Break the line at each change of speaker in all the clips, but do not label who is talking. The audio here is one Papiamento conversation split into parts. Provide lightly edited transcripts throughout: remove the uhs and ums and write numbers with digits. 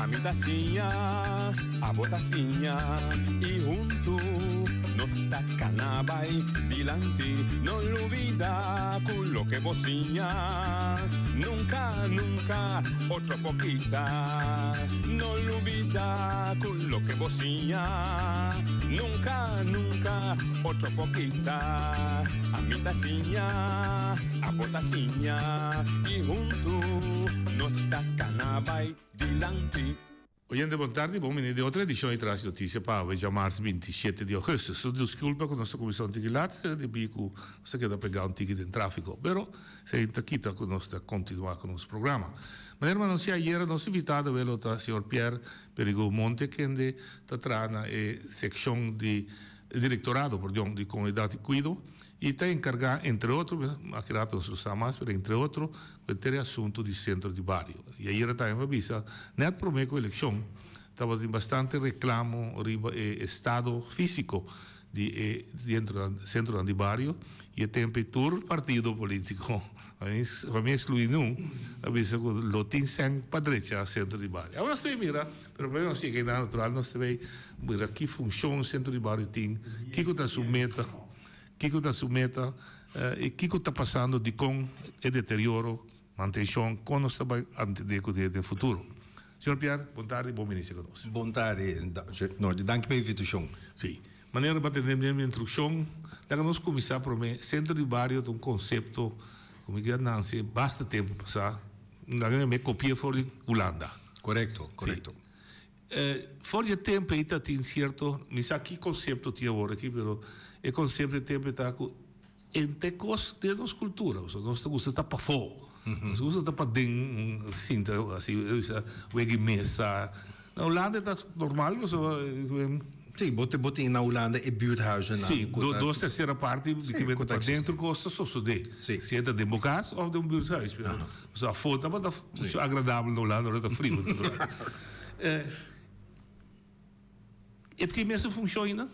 Ami ta siña, abo ta siña y huntu nos ta cana bay dilanti. No lubida cu loke bo siña nunca, nunca otro por kita. No lubida cu loke bo siña nunca, nunca otro por kita. Ami ta siña, abo ta siña y huntu nos ta cana bay dilanti.
Oyente bon tardi, bon bini den otro edicion di Tras di Noticia pa awe djamars 27 di augustus. Nos disculpa cu nos ta cuminsa un tiki lat debi cu nos ta keda pega un tiki den trafico, pero esey ta kita cu nos ta continua cu nos programa. Manera mi anuncia ayera nos invitado awe lo ta señor Pierre Perigo Monte kende ta traha na e seccion di directorado, perdon, di Comunidad y Cuido. Y ta encarga, entre otro, aki rato nos lo sa mas, pero entre otro, cu henter e asunto di centro di bario. Y ayera tambe mi a bisa, net prome cu eleccion, tabatin bastante reclamo riba e estado fisico di e centronan di bario, y e tempo ey tur partido politico, pa mi exclui niun, a bisa cu lo tin cen pa drecha centro di bario. Awor nos ta bay mira, pero prome nos yega eynan, natural nos ta bay mira ki funcion centro di bario tin, kico ta su meta. Kiko ta su meta i kiko ta pasando dikon e deterioro, mantenshon, kon nos ta bai atendé ku den futuro? Señor Pierre, bon tardi, bon bini serka nos.
Bon tardi, Nordy. Danki pa e invitashon.
Sí. Manera bo a tende den mi instrukshon, laga nos kuminsá promé. Sentro di bario ta un konsepto ku mi keda nanse basta tempu pasá. Laga mi kopi'é for di Hulanda.
Korekto, korekto.
For di e tempu ei ta tin sierto, mi sa ki konsepto tin awor aki, pero e konsepto di e tempu ei ta ku henter kos den nos kultura, pasobra nos ta gusta ta pafó, nos gusta ta paden sinta asi bisa wega mesa. Na Hulanda e ta normal pasobra.
Sí, bo bo tin na Hulanda e buurthuizennan.
Sí, dos tersera parti di ki benta paden tur kos ta sosodé.
Sí.
Si e ta den bo kas òf den un buurthuis, pero pasobra afó tabata agradabel na Hulanda ora ta friu natural. E tin mesun funcion ainda?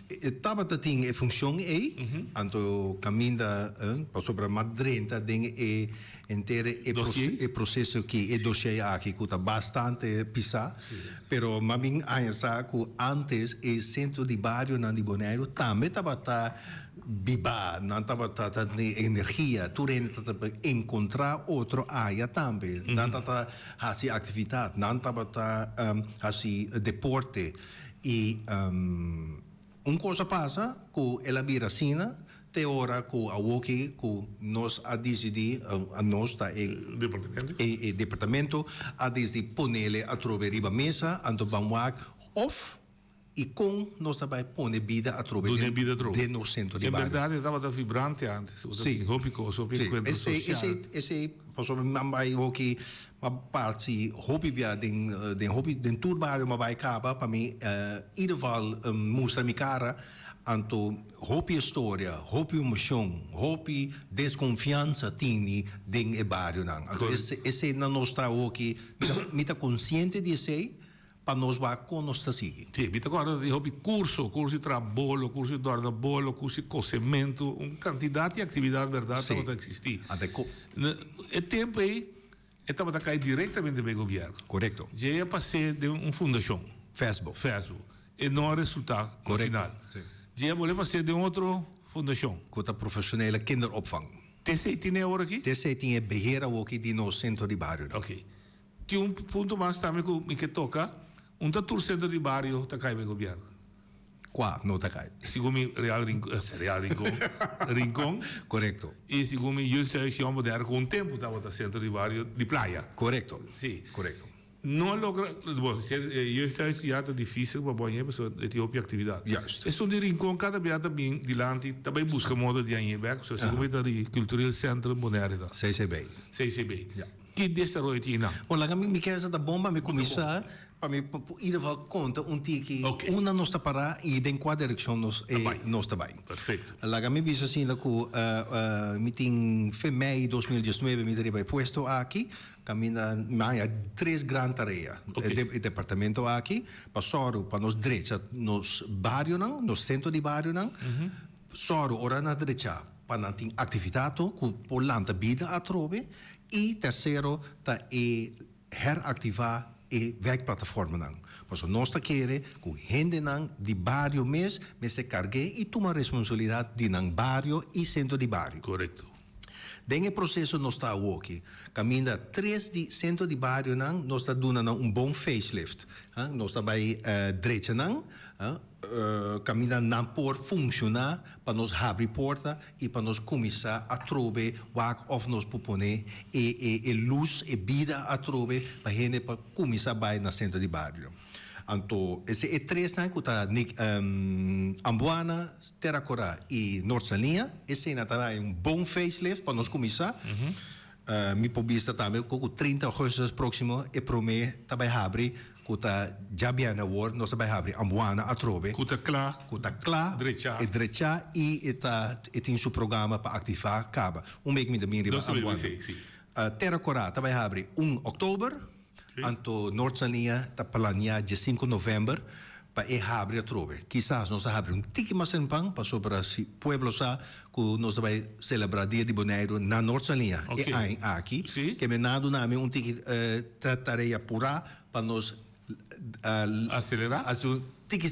E tabata tin e funcion ei, anto caminda pasobra mas drenta den e henter e proceso aki, e dossier aki cu ta bastante pisa, pero mas bin aña sa cu antes e centro di barionan di Boneiru tambe tabata Biba, nan tabata ta tin energia, tur hende tabata encontra otro aya tambe, nan tabata haci actividad, nan tabata haci deporte y un cos a pasa cu el a bira asina te ora cu awoki cu nos a dicidi, nos ta e e departamento a dicidi ponele atrobe riba mesa anto ban wak of. I kon nos ta bai pone bida atrobe
Dune bida atrobe.
den nos sentro di
En
bario?
berdad e tabata vibrante antes. Bo ta
Sí.
tin hopi kos, hopi
Sí.
enkuentro
Esei,
sosial.
esei, esei, pasobra mi a bai hoki, m'a parti hopi bia den, den hopi, den tur bario m'a bai kaba pa mi ieder geval mustra mi kara. Anto hopi historia, hopi emocion, hopi deskonfiansa tini den e barionan. Anto
Correcto.
esei nan nos ta hoki, mi ta, mi ta konsiente di esei. Pa nos wak kon nos ta sigui.
Sí, mi ta kòrda di hopi kurso, kurso di traha bolo, kurso di dòrna bolo, kurso di kosementu, un kantidat di aktividat bèrdat tabata eksistí.
Ante ko.
E tempu ei e tabata kai direktamente pa e gobièrnu.
Korekto.
Dje a pas'é den un fundashon.
Fesbo.
Fesbo. E no a resultá na final.
Sí.
Dje a bolbe pas'é den otro fundashon.
Ku ta profeshonele kinderopvang.
T'esei tin e awor aki?
T'esei tin e beheer awoki di nos sentro di barionan.
Oké. Tin un punto mas tambe ku mi ke toka, un ta tur sentro di bario ta kai pa e gobièrnu.
Kua no ta kai?
Segun mi Real Rincon, Real Rincon, Rincon.
Korekto.
I segun mi Jeugdhuis Sion Bonaire ku un tempu tabata sentro di bario di playa.
Korekto.
Si.
Korekto.
No a logra, bon, Jeugdhuis ya ta difisil pa bo hañ'é pasobra e tin hopi aktividat.
Juist.
Esun di Rincon kada bia ta bin dilanti ta bai buska moda di hañ'é bèk, pasobra segun mi ta di Cultureel Centrum Bonaire ta.
CCB.
CCB.
Ya.
Ki desaroyo tin nan?
Bon, laga mi, mi kier sa ta bon pa mi kuminsá, pa mi por ieder geval konta un tiki unda nos ta pará i den kua direkshon nos nos ta bai.
Perfekto.
Laga mi bisa asina ku mi tin fe mei 2019 mi ta riba e puesto aki, kaminda mi haña tres gran tarea den e departamento aki, pa sòru pa nos drecha nos barionan, nos sentro di barionan, sòru ora nan drecha pa nan tin aktividatnan ku por lanta bida atrobe. I tersero ta e heractiva e wijkplataformanan. Pasobra nos ta kere ku hendenan di bario mes mester karg'é i tuma responsabilidat di nan bario i sentro di bario.
Korekto.
Den e proseso nos ta awoki, kaminda tres di sentro di barionan nos ta duna nan un bon facelift. Nos ta bai drecha nan kaminda nan por funshoná pa nos habri porta i pa nos kuminsá atrobe wak òf nos por pone e e lus, e bida atrobe pa hende por kuminsá bai na sentro di bario. Anto esei e tresnan ku ta Ambuana, Tera Korá i Nort Saliña, eseinan ta haña un bon facelift pa nos kuminsá. Mi por bista tambe ku ku 30 augustus próksimo e promé ta bai habri ku ta djabièrnè awor nos ta bai habri Ambuana atrobe.
Ku ta kla.
Ku ta kla.
Drechá.
E drechá i e ta e tin su programa pa aktivá kaba. Un week mi ta bin riba Ambuana.
Si, si.
Tera Korá ta bai habri un òktober. Anto Noord Saliña ta planiá diesinku novèmber pa e habri atrobe. Kisas nos a habri un tiki mas tempan pasobra si pueblo sa ku nos ta bai selebrá Dia di Boneiru na Noord Saliña e aña aki, ke men nan a duna mi un tiki tarea purá pa nos
Aselerá?
Hasi un tiki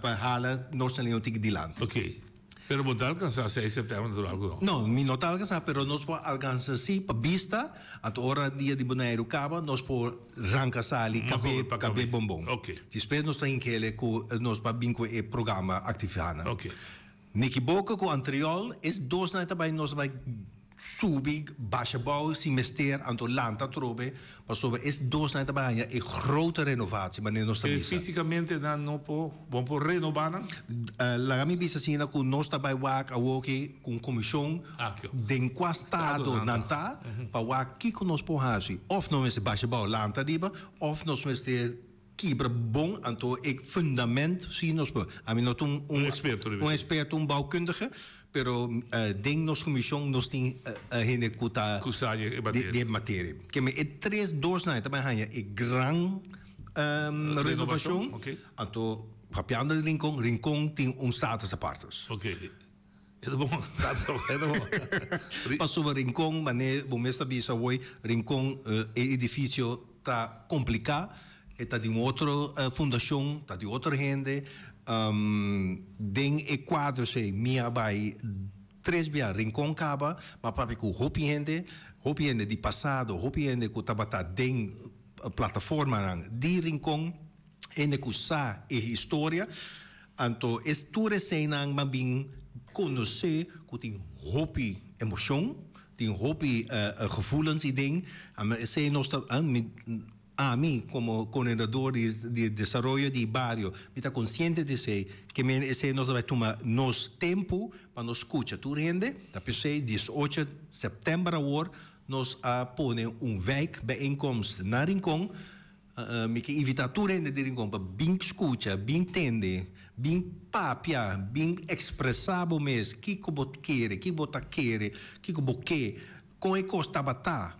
pa hala Noord Saliña un tiki dilanti.
Pero bo ta alcansa seis september natural cu no?
No, mi no ta alcansa, pero nos por alcansa si pa bista, anto ora dia di Boneiru caba nos por ranca sali cabe cabe bonbon. Despues nos ta hinkele cu nos pa bin cu e programa activanan. Nicky Boca cu Antriol es dosnan ta bay nos ta bay subi basha bou si mester anto lanta atrobe pasobra es dosnan ta bay haña e grote renovatie manera nos ta
E
bisa.
fisicamente nan no por bo por renoba nan?
Laga mi bisa asina cu nos ta bay wak awoki cu un comision den cua stado nan ta pa wak kico nos por haci of nos mester basha bou lanta ariba of nos mester kibra bon anto e fundament si nos por ami no ta un
Un experto
un experto un bouwkundige pero den nos comision nos tin hende cu ta
Cu sa di e materia.
di e materia keme e tres dosnan e ta bay haya e gran renovacion anto papiando di Rincon Rincon tin un status apartus.
Ok e ta bon e ta bon.
Pasobra Rincon mane bo mes ta bisa awoy Rincon e edificio Ta kompliká, e ta di un otro fundashon, ta di otro hende. Den e kuadro esei mi a bai tres bia Rincon kaba, mi a papia ku hopi hende, hopi hende di pasado, hopi hende ku tabata den plataformanan di Rincon, hende ku sa e historia. Anto es tur eseinan mi a bin konosé ku tin hopi emoshon. Tin hopi gevoelens iden. Esei nos ta, ami komo koordinador di desaroyo di bario, mi ta konsiente di esei, ke men esei nos ta bai tuma nos tempu pa nos skucha tur hende. Ta p'esei diesocho sèptèmber awor nos a pone un wijkbijeenkomst na Rincon. Mi ke invitá tur hende di Rincon pa bin skucha, bin tende, bin papia, bin ekspresá bo mes kiko bo kere, kiko bo ta kere, kiko bo ke, kon e kos tabata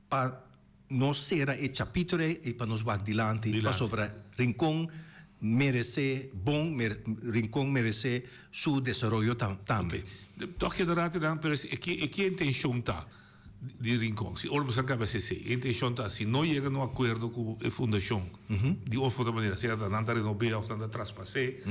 pa nos sera e chapítulo ei i pa nos wak dilanti pasobra Rincon meresé bon, Rincon meresé su desaroyo tambe.
Tòg keda ratu nan, pero e ki e intenshon ta? di Rincon. Si ora boso a caba esey, e intencion ta si no yega na un acuerdo cu e fundacion di of otro manera, sea ta nan ta renob'é of nan ta traspas'é,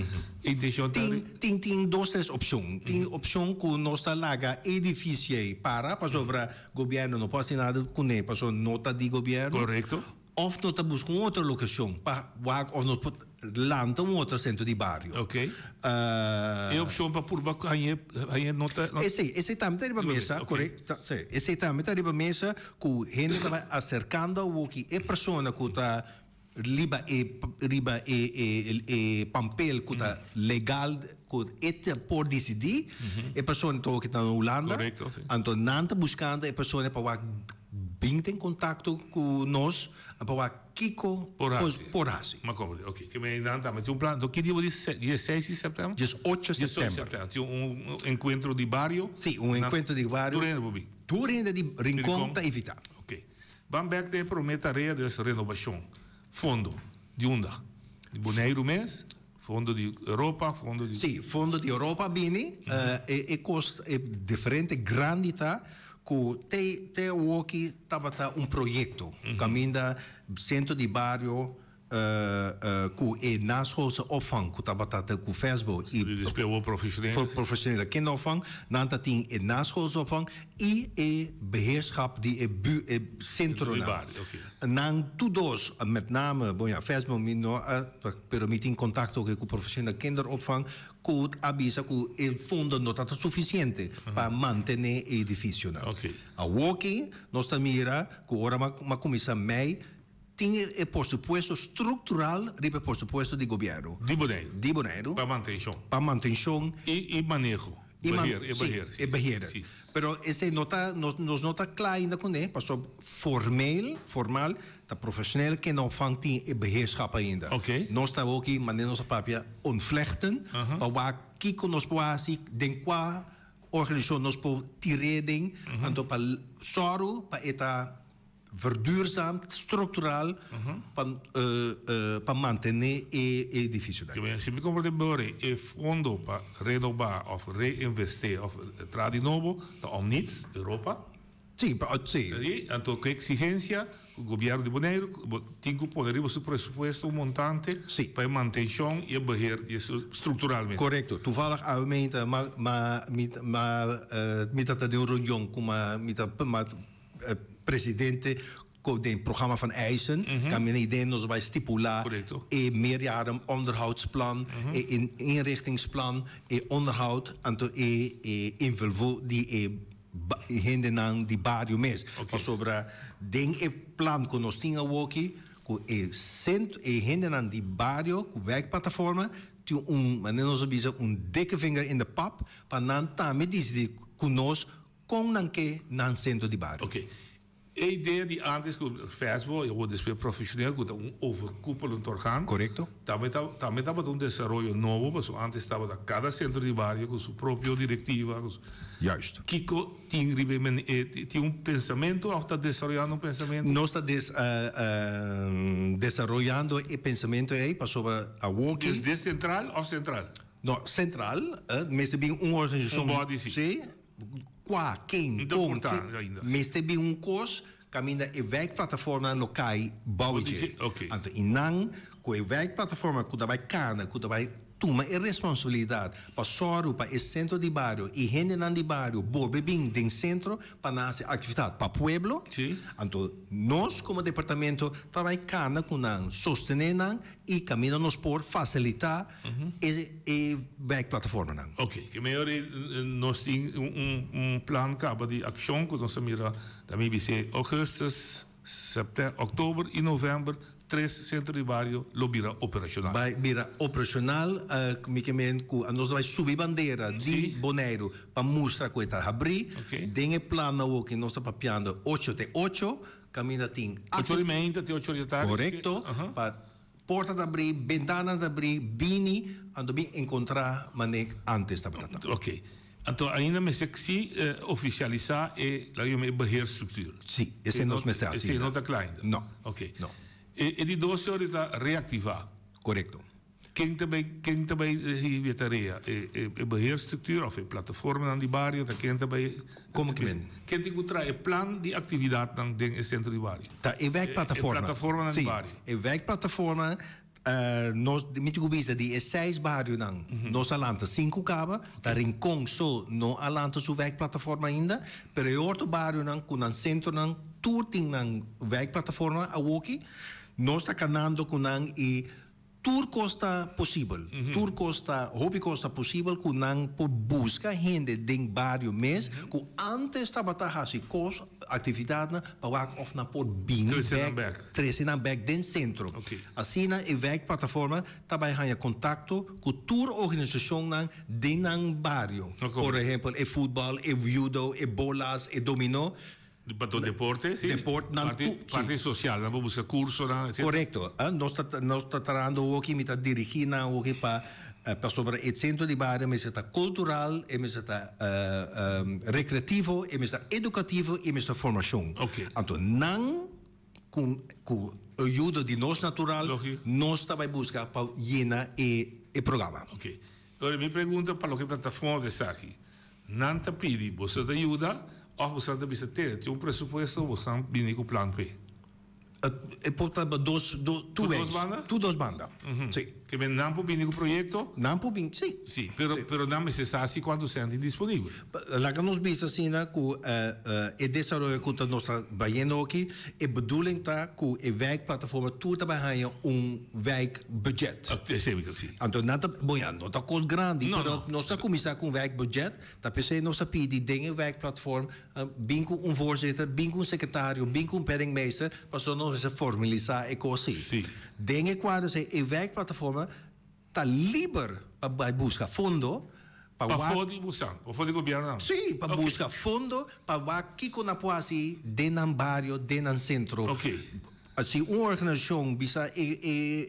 e intencion ta.
Tin, tin, tin dos tres opcion. Tin opcion cu nos ta laga e edificio ey para pasobra gobierno no por haci nada cune pasobra no ta di gobierno.
Correcto.
Of nos ta busca un otro locacion pa wak of nos por lanta un otro centro di bario.
Ok. E opcion pa purba hañ'e hañ'e no ta.
Esey, esey tambe ta riba mesa, correcto. Si, esey tambe ta riba mesa cu hende ta bai acercando awoki e persona cu ta riba e riba e e e pampel cu ta legal cu e ta por dicidi, e persona ta awoki ta na Hulanda.
Correcto, si.
Anto nan ta buscando e persona pa wak Bin den kontakto ku nos pa wak kiko
Por hasi.
por hasi.
Ma komprende. Ok. Ke men nan tambe tin un plan. Anto ki dia bo di dieseis di sèptèmber?
Diesocho
Diesocho
sèptèmber.
sèptèmber. Tin un enkuentro di bario.
Si, un enkuentro di bario.
Tur hende por bin.
Tur hende di Rincon ta invitá.
Ok. Ban bèk den e promé tarea, dus renobashon. Fondo. Di unda? Di Boneiru mes? Fondo di Europa, fondo di.
Si, fondo di Europa a bini. E kos, e diferente grandi ta. Ku te te awoki tabata un proyekto kaminda sentro di bario ku e naschoolse opvang ku tabata te ku FESBO i
Despues awor profesionele.
Profesionele kinderopvang, nan ta tin e naschoolse opvang i e beheerschap di e bu e sentronan. Nan tur dos, met name, bon ya, FESBO mi no a, pero mi tin kontakto ku profesionele kinderopvang, ku a bisa ku e fondo no ta sufisiente pa mantené e edifisionan. Awoki nos ta mira ku ora m'a kuminsá mei, Tin e porsupuesto structural riba e porsupuesto di gobierno.
Di Boneiru.
Di Boneiru.
Pa mantencion.
Pa mantencion.
I maneho.
I man,
Beheer, e beheer.
Si, e beheer.
Si.
Pero esei no ta, nos, nos no ta cla ainda cune, pasobra formeel, formal, ta profesioneel kinderopvang tin e beheerschap ainda.
Oké.
Nos ta hoki, manera nos a papia, ontvlechten, pa wak kico nos por haci, den cua organisacion nos por tir'é den, anto pa sòru pa e ta verduurzaamd structural pa pa mantene e edificionan.
Si mi comprende bore e fondo pa renoba of reinvesti of traha di nobo ta Omnit, Europa.
Si, si.
Anto cu exigencia cu gobierno di Boneiru tin cu pone riba su presupuesto un montante pa e mantencion y e beheer di e structuralmente.
Corecto. Toevallig awe meinta ma ma mi ma mi ta ta den un reunion cu ma mi ta ma Presidente cu den programma van eisen caminda y den nos bay stipula e meerjaren onderhoudsplan, e inrichtingsplan, e onderhoud anto e e involvo di e hendenan di bario mes. Pasobra den e plan cu nos tin awoki cu e centro e hendenan di bario cu wijkplataforma tin un manera nos a bisa un dikke vinger in de pap pa nan tambe dicidi cu nos. Kon nan ke nan sentro di bario?
Ok. E idea di antes ku FESBO i awor despues profesioneel ku ta un overkoepelend orgaan.
Korekto.
Tambe ta tambe tabata un desaroyo nobo pasobra antes tabata kada sentro di bario ku su propio direktiva ku su.
Juist.
Kiko tin riba e mane e tin un pensamentu òf ta desaroyando un pensamentu?
Nos ta des desaroyando e pensamentu ei pasobra awor ki.
Dus desentral òf sentral?
No, sentral mester bin un organisashon.
Un body si.
Si. Kua, ken, kon, ke, mester bin un kos kaminda e wijkplataformnan lo kai bou dje. Anto i nan ku e wijkplataforma ku ta bai kana, ku ta bai tuma e responsabilidat pa sòru pa e sentro di bario i hendenan di bario bolbe bin den sentro pa nan hasi aktividat pa pueblo. Anto nos komo departamento ta bai kana ku nan, sostené nan i kaminda nos por fasilitá e e wijkplataformanan.
Ok, ke mehor e nos tin un un plan kaba di akshon ku nos a mira ta mi bis'é augustus, sèptèmber, òktober i novèmber tres sentro di bario lo bira operashonal.
Bai bira operashonal, mi ke men ku nos ta bai subi bandera di Boneiru pa mustra ku e ta habrí. Den e plan awo ke nos ta papiando ocho te ocho kaminda tin.
Ocho di meinta te ocho di tardi.
Korekto, pa Porta ta abrí, bentana ta abrí, bini, anto bin encontrá manera antes tabata ta.
Ok. Anto ainda mester si oficialisá e, laga yama e beheerstructuur.
Si, esei nos mester hasi.
Esei no ta kla ainda.
No.
Ok.
No.
E di dos señor ta reactivá.
Korekto.
Ken ta bai, ken ta bai hiba e tarea? E e beheerstructuur of e plataformanan di bario ta ken ta bai?
Como ki men?
Ken tin ku traha e plan di aktividatnan den e sentro di bario?
Ta e wijkplataforma.
E plataformanan di bario.
Si, e wijkplataforma, nos, mi tin ku bisa di e seis barionan, nos a lanta sinku kaba, ta Rincon so no a lanta su wijkplataforma ainda, pero e otro barionan ku nan sentronan tur tin nan wijkplataforma awoki, nos ta kanando ku nan i Tur kos ta posibel, tur kos ta, hopi kos ta posibel ku nan por buska hende den bario mes ku antes tabata hasi kos, aktividatnan pa wak òf nan por bini bèk, trese nan bèk den sentro. Asina e wijkplataforma ta bai haña kontakto ku tur organisashonnan den nan bario, por ehempel e futbal, e judo, e bolas, e dominó.
Pa tur deporte, si.
Deport, nan
tu, si. Parti social, nan por buska cursonan, etcetera.
Correcto. Nos ta, nos ta trahando hoki, mi ta dirigi nan hoki pa, pasobra e centro di bario mester ta cultural, e mester ta recreativo, e mester ta educativo y e mester ta formacion.
Ok.
Anto nan cu, cu ayudo di nos natural, nos ta bay buska pa yena e, e programa.
Ok. Ora mi pregunta pa loke ta ta fondo esaki, nan ta pidi boso ta yuda? Òf boso ta bisa te, tin un presupuesto, boso bini ku plan p'e?
E por ta dos, dos,
tur dos banda?
Tur dos banda, si.
Ke men nan por bini ku proyekto?
Nan por bini, si.
Si, pero, pero nan mester sa si kuantu sèn tin disponibel.
Laga nos bisa asina ku e desaroyo ku ta nos ta bayendo aki, e bedoeling ta ku e wijkplataforma tur ta bai haña un wijkbudget.
Esei mi ta si.
Anto nan ta, bon ya, no ta kos grandi, pero nos ta kuminsá ku un wijkbudget. Ta p'esei nos a pidi den e wijkplatform bin ku un voorzitter, bin ku un sekretario, bin ku un penningmeester, pasobra nos mester formalisá e kos ei.
Sí.
Den e kuadro esei e wijkplataforma ta liber pa bai buska fondo pa wak.
Pafó di Busan, pafó di gobièrnunan?
Sí, pa buska fondo pa wak kiko nan por hasi den nan bario, den nan sentro.
Oké.
Si un organisashon bisa e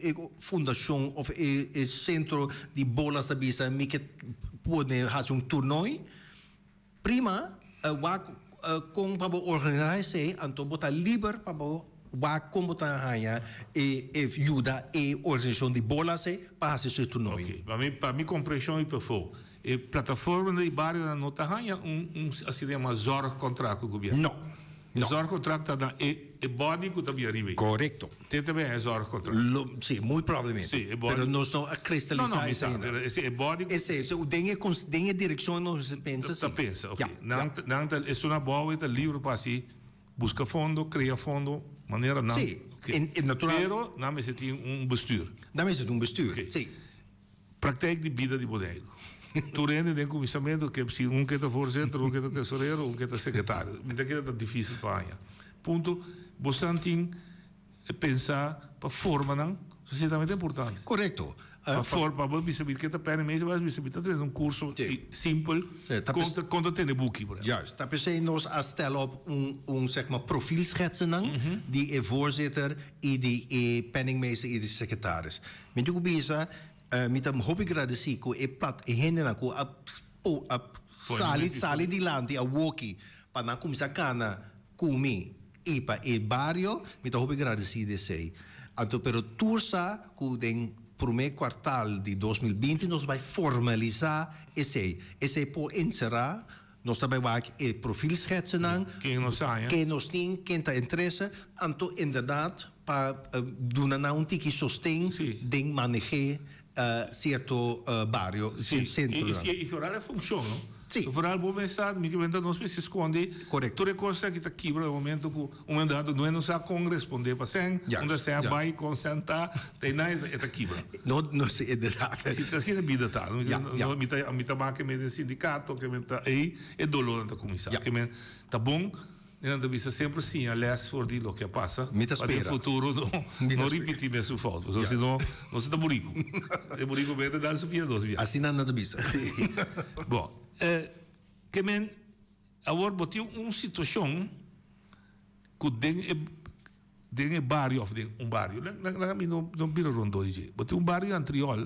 e fundashon òf e e sentro di bolas ta bisa mi ke pone hasi un toernooi, prima wak kon pa bo organisá esei, anto bo ta liber pa bo wak kon bo ta haña e e yuda e organisashon di bolas ei pa hasi su toernooi.
Oke, pa mi pa mi komprenshon i pafó, e plataformanan di barionan no ta haña un un asina yama zorgcontract ku gobièrnu?
No.
E zorgcontract ta na e e body cu ta bia riba ei.
Correcto.
Te ta bia e zorgcontract.
Lo, si, muy probablemente.
Si, e body.
Pero nos no a cristaliza
No, no, mi
esei
sa,
ainda.
pero ese e body cu.
Esei, so den e cons, den e direccion nos mester pensa, si.
Ta pensa, ok.
Ja,
Nan,
ja.
nan ta, esun abou e ta libre pa haci, busca fondo, crea fondo, manera nan.
Si,
Ok.
en, en natural.
Pero nan mester tin un bestuur.
Nan mester tin un bestuur,
Ok.
si.
Praktijk di bida di Boneiru. Tur hende den kuminsamentu ke si un ke ta voorzitter, un ke ta tesorero, un ke ta sekretario. Mi ta kere ta difisil pa haña. Punto. Bosan tin pensa pa forma nan, esei tambe ta importante.
Korekto.
Pa forma, pa bo bisa mi ke ta penningmeester, bo bisa mi ta tene un kurso simpel kon ta kon ta tene buki por ehempel.
Juist. Ta p'esei nos a stel op un un zeg maar profielschetsennan di e voorzitter i di e penningmeester i di sekretaris. Mi tin ku bisa, mi ta hopi gradesí ku e plat e hendenan ku a a sali sali dilanti awoki pa nan kuminsá kana ku mi i pa e bario, mi ta hopi gradesí di esei. Anto pero tur sa ku den promé kuartal di 2020 nos bai formalisá esei. Esei por enserá nos ta bai wak e profielschetsennan,
Ken nos haña.
ken nos tin, ken ta interesa, anto inderdaad pa duna nan un tiki sosten den maneh'é sierto bario, sentronan.
I vooral e funccion, no?
Si.
Vooral bo mester sa, mi ta nos mester scondi tur e cosnan ki ta kibra den momento cu un momento dado no e no sa con responde pa sen, unda sen a bay, con sen ta, te einan e ta kibra.
No, no, si, inderdaad.
Si, asina e bida ta. Mi ta, mi ta make me den sindicato, ke men ta, ei e dolornan ta cuminsa. Ke men ta bon, nan ta bisa semper siña les for di loke a pasa.
Mi ta
Pa den
spera.
futuro no, no ripiti mesun fout. Pasobra si no, nos ta buriku. E buriku mester dal su pia dos bia.
Asina nan ta bisa.
Bon, ke men awor bo tin un situacion cu den e den e bario of den un bario, laga mi no bira rondó di dje, bo tin un bario Antriol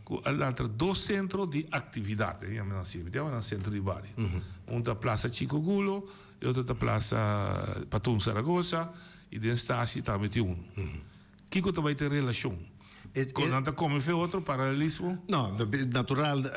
ku a lanta dos sentro di aktividat, e yama nan asina, mi ta yama nan sentro di bario. Un ta Plaza Chico Gulo e otro ta Plaza Patun Zaragoza i den Stashi tambe tin unu. Kiko ta bai ta e relashon? Kon nan ta kome fe otro, paralelismo?
No, natural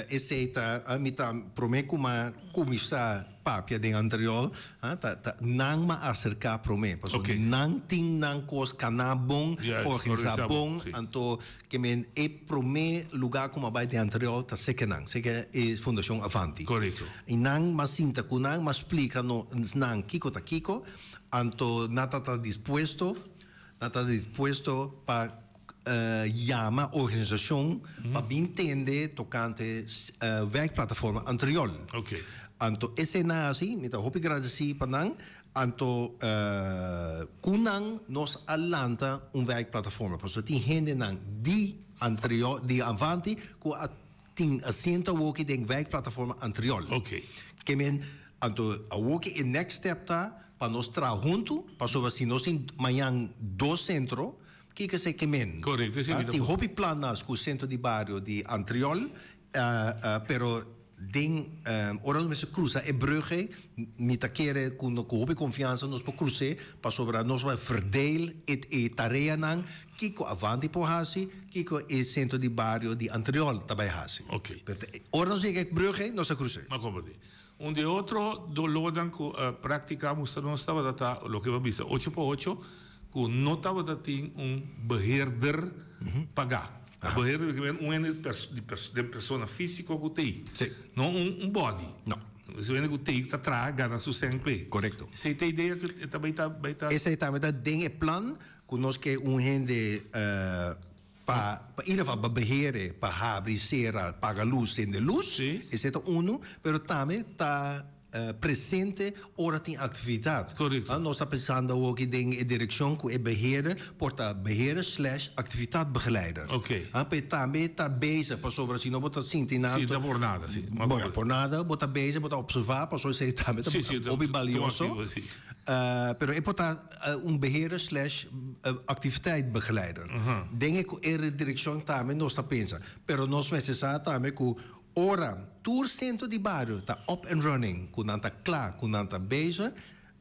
esei ta, mi ta promé ku m'a kuminsá papia den anterior, ta ta nan m'a aserká promé, pasobra nan tin nan kos kaná bon, organisá bon, anto ke men e promé lugá ku m'a bai den anterior ta seke nan, seke e Fundashon Avanti. I nan m'a sinta ku nan, m'a splika nan kiko ta kiko, anto nan ta ta dispuesto. Nan ta dispuesto pa yama organisashon pa bin tende tokante Wijkplataforma Antriol. Anto esei nan a hasi, mi ta hopi gradesí pa nan. Anto ku nan nos a lanta un wijkplataforma pasobra tin hendenan di Antriol, di Avanti ku a tin asiento awoki den Wijkplataforma Antriol. Ke men, anto awoki e next step ta pa nos traha huntu, pasobra si nos tin mañan dos sentro, kiko esei ke men?
Korekto, esei mi ta
Tin hopi plannan ku sentro di bario di Antriol, pero. Den ora nos mester cruza e brug ey, mi ta kere cu no cu hopi confiansa nos por cruc'e pasobra nos bai verdeel e e tareanan kico Avanti por haci, kico e Centro di Bario di Antriol ta bai haci.
Ok.
Pero ora nos yega e brug ey, nos ta cruc'e.
M'a comprende. Un di e otro dolornan cu practica mustra nos tabata ta loke bo a bisa ocho pa ocho cu no tabata tin un beheerder paga. A beheerder ke men un hende di den persona fisico cu t'ey.
Si.
No un body.
No.
Es un hende cu t'ey ta traha gana su cen p'e.
Corecto.
Esey ta idea cu e ta bay ta bay ta.
Esey tambe ta den e plan cu nos ke un hende pa pa ieder geval pa beheer pa habri cera paga luz cende luz.
Si.
Esey ta uno pero tambe ta presente ora tin actividad.
Correcto.
Nos ta pensando awoki den e direccion cu e beheerder por ta beheerder slash actividadbegeleider.
Ok.
Pa e tambe ta bezig, pasobra si no bo ta sinti nan.
Si, ta por nada, si.
Bueno, por nada bo ta bezig, bo ta observa, pasobra esey tambe ta hopi balioso.
Si, si.
Pero e por ta un beheerder slash activiteitbegeleider. Den e direccion tambe nos ta pensa. Pero nos mester sa tambe cu Ora tur sentro di bario ta up and running, ku nan ta kla, ku nan ta bezig,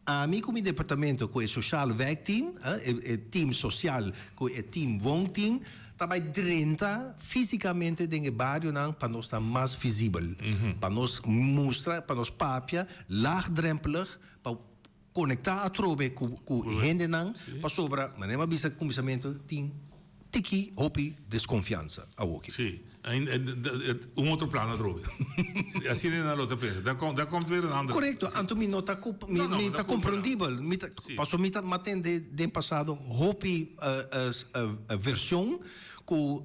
ami ku mi departamento ku e sociaal wijkteam, e team social ku e team woonteam, ta bai drenta físikamente den e barionan pa nos ta mas visibel, pa nos mustra, pa nos papia laagdrempelig, pa konektá atrobe ku ku hendenan, pasobra manera mi a bisa kuminsamentu tin tiki hopi deskonfiansa awoki.
Sí, un otro plan atrobe. Asina nan lo ta pensa. Daar komt, daar komt weer een andere.
Korekto, anto mi no ta mi mi ta komprendibel, mi ta pasobra mi ta matende den pasado hopi vershon ku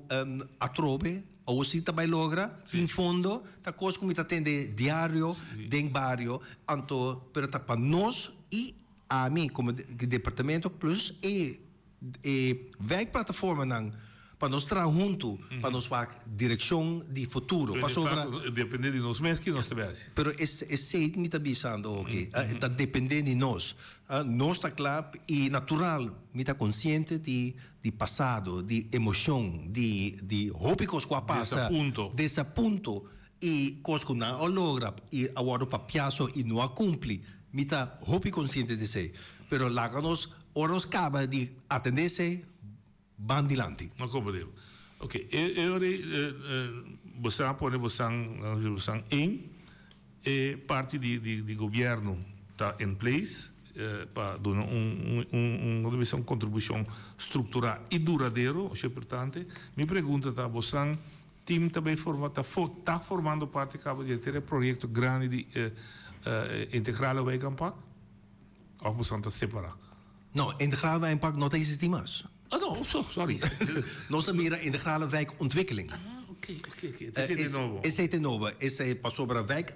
atrobe Awor si ta bai logra, tin fondo, ta kos ku mi ta tende diario den bario, anto pero ta pa nos i ami komo departamento plus e e wijkplataformanan pa nos traha huntu pa nos wak direkshon di futuro pasobra.
Depende di nos mes ki nos ta bai hasi.
Pero esei mi ta bisando oki, ta depende di nos. Nos ta kla i natural mi ta konsiente di di pasado, di emocion, di di hopi cos cu a pasa,
Desapunto.
desapunto y cos cu nan a logra y a wordo papia so y no a cumpli. Mi ta hopi consciente di esey. Pero laga nos, ora nos caba di atende esey, ban dilanti.
No comprende. Ok, e e ora ey bosan a pone bosan, bosan in E parti di di gobierno ta in place pa duna un un un bisa un contribucion structura y duradero, esei importante. Mi pregunta ta bosan team ta bay forma ta ta formando parti caba di henter e proyecto grandi di integrale wijkaanpak of bosan ta separa?
No, integrale wijkaanpak no ta existi mas.
Oh no, so, sorry.
Nos a mira integrale wijkontwikkeling.
Ah, oké, oké, oké. Het is e nobo.
Esei ta nobo. Esei pasobra wijk,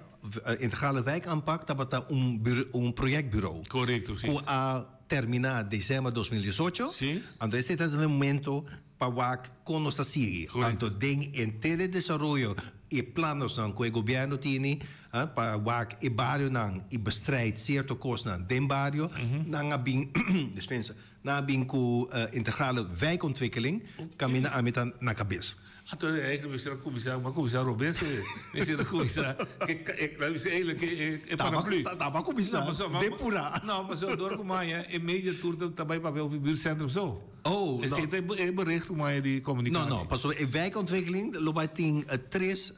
integrale wijkaanpak tabata un buro, un projectbureau.
Korekto, si.
Ku a terminá december 2018.
Si.
Anto esei ta e momento pa wak kon nos ta sigui.
Korekto.
Anto den henter e desaroyo i e planosnan ku e gobièrnu tini pa wak e barionan i bestrijd sierto kosnan den bario, nan a bin, dispensa, Nan a bin ku integrale wijkontwikkeling, kaminda ami ta na kabes.
Anto eigenlijk mester a kuminsá, bo a kuminsá robes e mester a kuminsá ke laat mi eigenlijk e paraplu.
Taba kuminsá depurá.
No, pasobra dor ku maña e media tur ta bai papia over buurtcentrum so.
Oh, no.
Esei ta e bericht ku maña di komunikasi.
No, no, pasobra e wijkontwikkeling lo bai tin tres.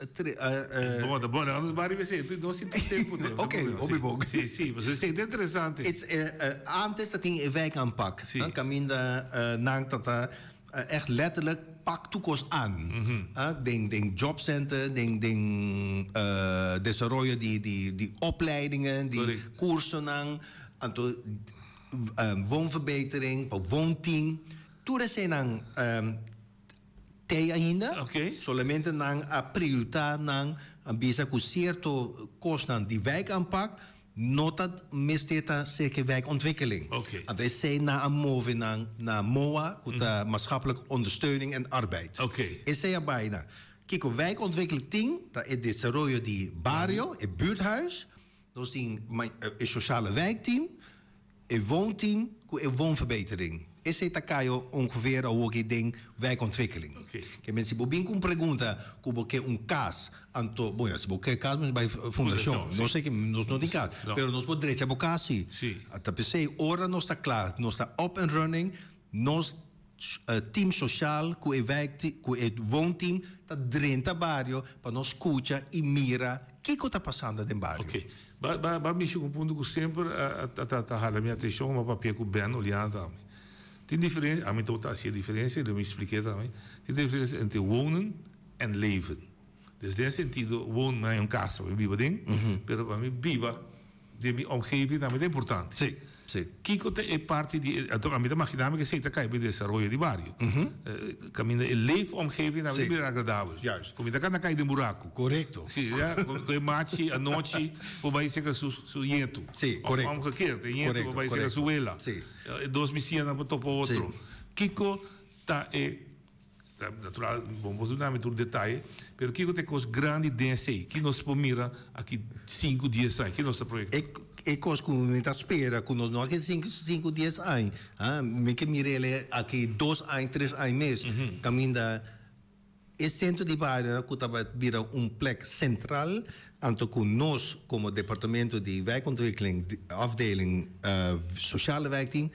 Bon, ta bon, anders bari mester, nos tin tur tempu.
Ok, hopi bon.
Si, si, pasobra esei ta interesante.
Antes ta tin e wijkaanpak.
Si.
Kaminda nan ta ta echt letterlijk pak tur kos aan. Den den jobcenter, den den desaroyo di di di opleidingen, di kursonan, anto woonverbetering, pa woonteam. Tur eseinan Tei ainda, solamente nan a priorita nan a bisa ku sierto kosnan di wijkaanpak no ta mester ta serka wijkontwikkeling. Anto esei nan a move nan na MOA ku ta Maatschappelijke Ondersteuning en Arbeid. Esei a bai na kiko wijkontwikkeling tin ta e desaroyo di bario, e buurthuis, nos tin e sociale wijkteam, e woonteam ku e woonverbetering. Esei ta kai ongeveer awoki den wijkontwikkeling. Ke men si bo bin ku un pregunta ku bo ke un kas, anto, bon ya, si bo ke kas bo bai fundashon. No sé ke nos no tin kas, pero nos por drecha bo kas si. Ta p'esei ora nos ta kla, nos ta up and running, nos team sosial ku e wijk ku e woonteam ta drenta bario pa nos skucha i mira kiko ta pasando den bario.
Oké. Ba ba ba mishi ku un punto ku semper a a ta hala mi atenshon, mi a papia ku Ben Oliana tambe. Tin diferensia, ami tabata hasi e diferensia, lo mi splik'é tambe. Tin diferensia entre wonen en leven. Dus den e sentido, wonen mi haña un kas pa mi biba den, pero pa mi biba den mi omgeving tambe ta importante.
Sí, sí.
Kiko ta e parti di e, anto ami ta magina mi ku esei ta kai pa e desaroyo di bario. Kaminda e leefomgeving tambe ta bira agradabel.
Juist.
Ku mi ta kanda kai den buraku.
Korekto.
Sí, ya, ku e machi anochi por bai serka su su ñetu.
Sí, korekto.
Òf omgekeerd, e ñetu por bai serka su wela.
Sí.
E dos bisiñanan por topa otro.
Sí.
Kiko ta e. Natural, bo por duna mi tur detaye, pero kiko ta e kos grandi den esei? Ki nos por mira aki sinku, dies aña? Ki nos ta proyekta?
E kos ku mi ta spera ku nos no aki sinku, dies aña, mi ke mira el aki dos aña, tres aña mes, kaminda e sentro di bario ku ta bira un plek sentral, anto ku nos komo departamento di wijkontwikkeling, afdeling sociale wijkteam,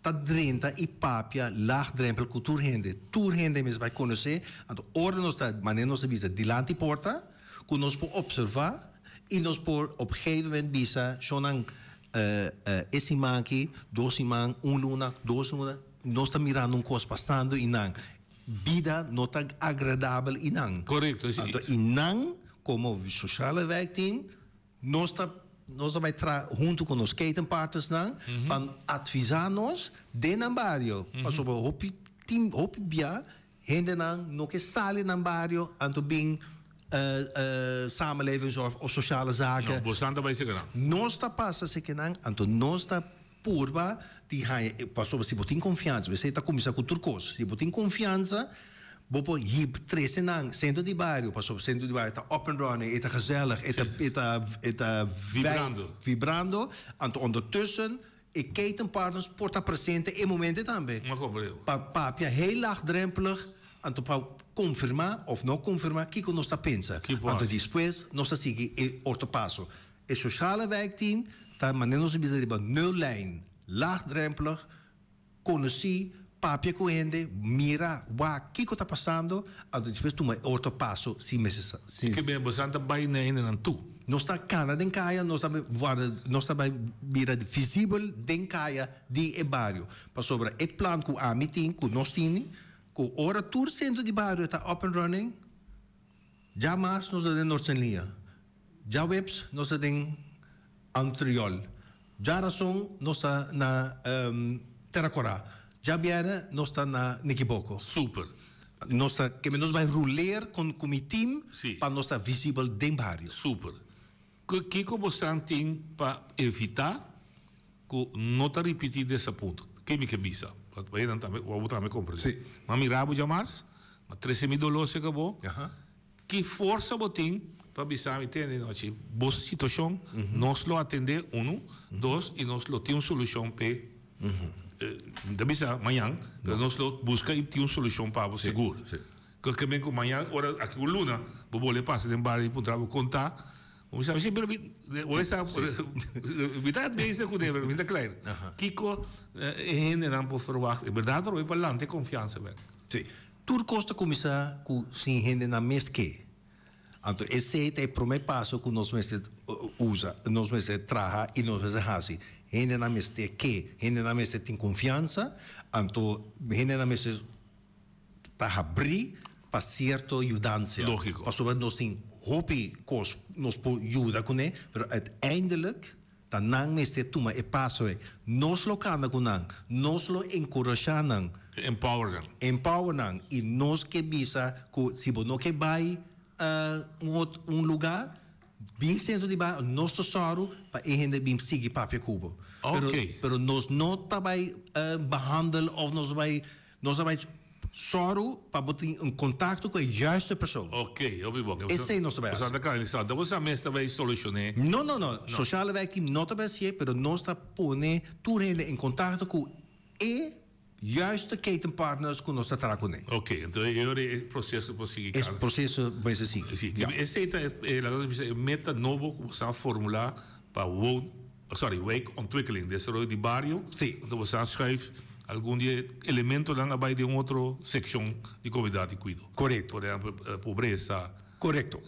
Ta drenta i papia laagdrempel ku tur hende. Tur hende mes bai konosé. Anto ora nos ta, manera nos ta bisa, dilanti porta, ku nos por opservá i nos por op gegeven moment bisa, shonnan, e siman aki, dos siman, un luna, dos luna, nos ta mirando un kos pasando i nan bida no ta agradabel i nan.
Korekto.
Anto i nan komo sociale wijkteam Nos ta nos ta bai traha huntu ku nos ketenpartnersnan pa atvisá nos den nan bario. Pasobra hopi tin hopi bia hendenan no ke sali nan bario anto bin samenlevingszorg of sociale zaken.
No, bosan ta bai seke nan.
Nos ta pasa seke nan anto nos ta purba di haña pasobra si bo tin konfiansa esei ta kuminsá ku tur kos. Si bo tin konfiansa Bo por hib trece nan centro di bario, pasobra centro di bario ta up and running, e ta gezellig, e ta, e ta, e ta
Vibrando.
vibrando. Anto ondertussen e ketenpartners por ta presente e momento tambe.
Ma comprendo.
Pa papia heel laagdrempelig, anto pa confirma of no confirma kico nos ta pensa.
Ki por
Anto
haci.
despues nos ta sigui e otro paso. E sociale wijkteam ta manera nos a bisa riba nullijn, laagdrempelig, Konosí, papia ku hende, mira, wak kiko ta pasando, anto despues tuma e otro paso si mester
si. Ke ben bosan ta bai na hendenan tu.
Nos ta kana den kaya, nos ta warda, nos ta bai bira visibel den kaya di e bario. Pasobra e plan ku ami tin, ku nos tin, ku ora tur sentro di bario ta up and running, djamars nos ta den Noord-Senlia, djaweps nos ta den Antriol. Djarason nos ta na Tera Kora. Djabièrnè nos ta na Nikiboko.
Super.
Nos ta keme nos bai ruleer kon ku mi team
Si.
pa nos ta visibel den bario.
Super. Kiko bosan tin pa evitá ku no ta ripití desapunto? Ke mi ke bisa? Pa nan tambe, pa bo tambe komprendé.
Si.
M'a mira bo djamars, m'a trese mi doló serka bo.
Aha.
Ki forsa bo tin pa bisa mi tende nochi bo situacion nos lo atende uno dos y nos lo tin un solucion p'e mi ta bisa mañan pero nos lo busca y tin un solucion pa bo sigur ke men ku mañan ora aki un luna bo bole pasa den bario y puntra bo kon ta bo bisa si pero mi bo sa mi ta bezig ku pero mi ta klein kiko e hendenan por verwacht en berdad ta pa lanta e konfiansa bek.
Tur kos ta kuminsá ku sin hendenan mes ke. Anto esei ta e promé paso ku nos mester usa, nos mester traha i nos mester hasi. Hendenan mester ke, hendenan mester tin konfiansa, anto hendenan mester ta habrí pa sierto yudansia.
Lógiko.
Pasobra nos tin hopi kos nos por yuda kuné, pero uiteindelijk Ta nan mester tuma e paso ei. Nos lo kanda ku nan. Nos lo enkurashá nan.
Empower nan.
Empower nan. I nos ke bisa ku si bo no ke bai un ot un lugá, bin sentro di bai, nos ta sòru pa e hende bin sigui papia ku bo. Pero
Oké.
pero nos no ta bai behandel òf nos bai Nos a bai sòru pa bo tin un kontakto ku e juiste persoon.
Ok, hopi bon.
Esei nos ta bai hasi.
Boso ta kanalisá. Ta boso mes ta bai solushoné?
No, no, no. Sociale Wijkteam no ta bai hasié, pero nos ta pone tur hende en kontakto ku e Juiste ketenpartners ku nos ta traha kuné.
Ok, entonces e ora e proseso por sigui
E proseso mester sigui.
Sí, ja. Esei ta e, laga nos bisa, e meta nobo ku boso a formulá pa woon, sorry, wijkontwikkeling, desaroyo di bario.
Sí.
Anto boso a schuif algun di e elementonan a bai den un otro sekshon di komunidat di kuido.
Korekto.
Por ehèmpel, pobresa.
Korekto.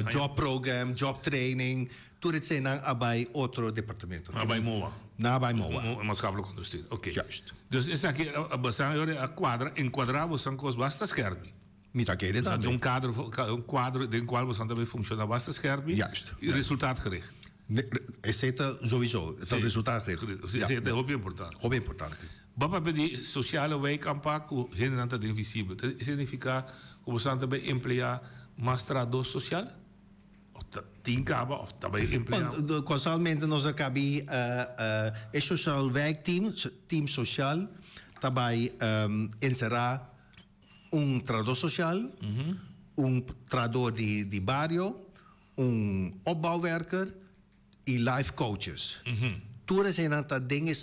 Job program, job training, Tur eseinan a bai otro departamento.
A bai MOA.
Nan a bai MOA.
Maatschappelijk Ondersteuning, oké.
Juist.
Dus esaki a basá e ora a kuadra, enkuadrá bosan kos basta skèrpi.
Mi ta kere tambe.
Un kadro, un kuadro den kual bosan ta bai funshoná basta skèrpi.
Juist.
I resultaatgericht.
Esei ta sowieso, ta resultaatgericht.
Sí, esei ta hopi importante.
Hopi importante.
Bo papia di sosiale wijkaanpak ku hendenan ta den visibel. Ta signifiká ku bosan ta bai empleá mas trahadó sosial? Of ta tin kaba of ta bai empleá?
Want casualmente nos a kabi e sociaal wijkteam, team social, ta bai encerá un trahador social, un trahador di bario, un opbouwwerker y life coaches. Tur eseinan ta den e